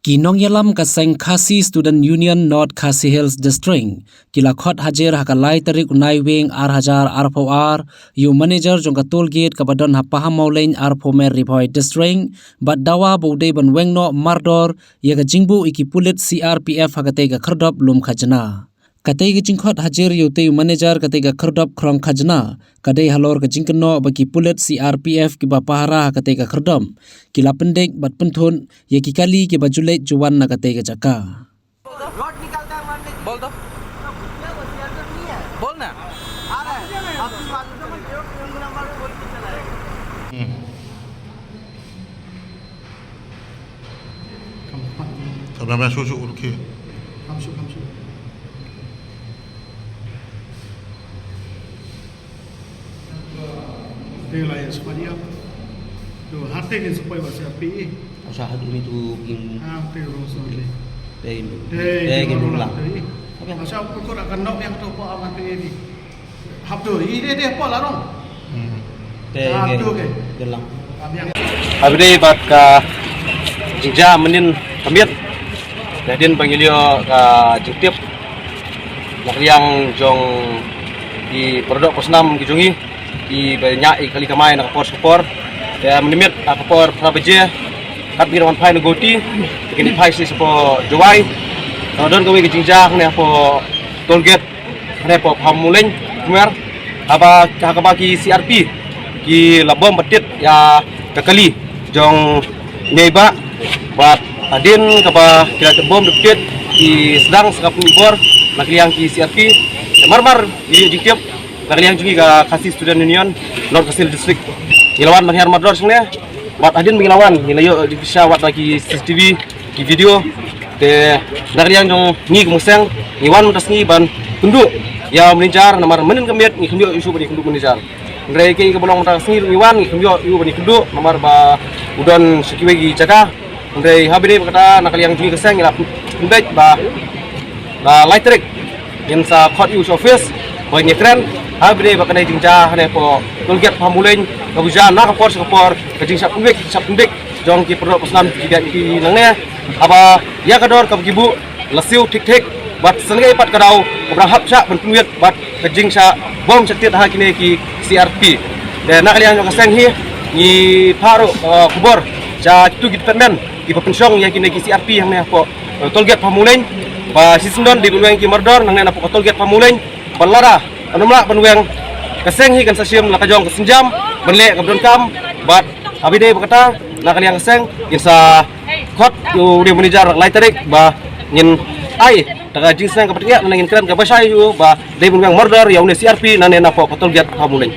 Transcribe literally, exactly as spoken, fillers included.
Ki nongïalam ka seng Khasi Student Union North Khasi Hills District ki la khot hajir ha ka lai tarik u Naiwieng ar hajar arphew ar ïa u manager jong ka toll gate kaba don ha Pahammawlein, Arphew Mer, Ri Bhoi District, bad dawa ba u dei ban weng noh mardor ïa ka jingbuh ïa ki pulit C R P F ha katei ka khyrdop lum khajna. Katei ka jingkhot hajir ïa utei u manager katei ka khyrdop khrong khajna ka dei halor ka jingkynnoh ba ki pulit C R P F kiba pahara ha katei ka khyrdop ki la pyndik bad pynthut ïa ki kali kiba ju leit ju wan na katei ka jaka. बोल दो। बोल ना। Come on. Come on, come on, come on. Te la ya sepadia. Tu hati ni supaya baca api. Usah hadu ni tu in. Ah, te rosol ni. Te in. Te in. Te in. Masa pukul akan nok yang tu apa amat ini. Hap tu, ini dia apa larong. Hmm. Te in. Ah, tu ke. Jelang. Abdei bad ka jingjia mynnin ka miet. Te hadien ba ngi leh ka jingtip na ka liang jong ki para doh para snam ki jong ngi kiba ñiah ïa ka kali kamai na ka por sha ka por. Te mynmiet ha ka por phra baje kat ba ngi dang wan phai na Guwahati te ngi phai sha sha por Jowai. Te don kawei ka jingjia hangne hapoh toll gate hangne hapoh Pahammawlein, Kmer, haba ha kaba ki C R P ki la bom bad tied ïa ka kali jong Mei Bah bad hadien kaba ki la bom bad tied ki sdang sa ka pynbor na ka liang ki C R P. Te mar mar ngi ïoh jingtip na ka liang jong ngi ka Khasi Student Union North Khasi Hills District. Ngi la wan ban hiar mardor shangne bad hadien ba ngi la wan ngi la ïoh jingpynshitom wat na ki C C T V ki video. Te na ka liang jong ngi kum ka seng ngi wan mynta ka sngi ban kynduh ïa u manager namar mynnin ka miet ngi kham ïoh ïa u shuh ban ïakynduh manager. Hynrei kaei kaba long mynta ka sngi ruh ngi wan ngi kham ïoh ïa u ban ïakynduh namar ba u don sha kiwei ki jaka. Hynrei ha ba dei ba kata na ka liang jong ngi ka seng ngi la pynbeit ba la lai tarik ngin sa khot ïa u sha office ba ngin ïakren ha ba dei ba kane ka jingjia hangne hapoh toll gate Pahammawlein kaba jia na ka por sha ka por, ka jingshah pynbeit shah pynbeit jong ki para doh para snam ki biang ki nangne. Haba ïa ka dor kaba ki buh la siew thik thik bad sa ngei pat ka daw kaba dang hap shah ban pynwit bad ka jingshah bom shah tied ha kine ki C R P. Te na ka liang jong ka seng hi ngi phah ruh, eh, khubor sha kitu ki department kiba pynshong ïa kine ki C R P hangne hapoh, eh, toll gate Pahammawlein ba shisyndon dei ban weng ki mardor nangne napoh ka toll gate Pahammawlein. Bad lada ym lah ban weng ka seng hi kan sa shim la ka jong ka sienjam ban leh kaba donkam bad ha ba dei ba kata na ka liang ka seng ngin sa khot ïa u dei u manager la ka lai tarik ba ngin ai da ka jingsneng kaba tyngeh nangne ngin kren kaba shai ïa u ba dei ban weng mardor ïa une C R P nangne napoh ka toll gate Pahammawlein.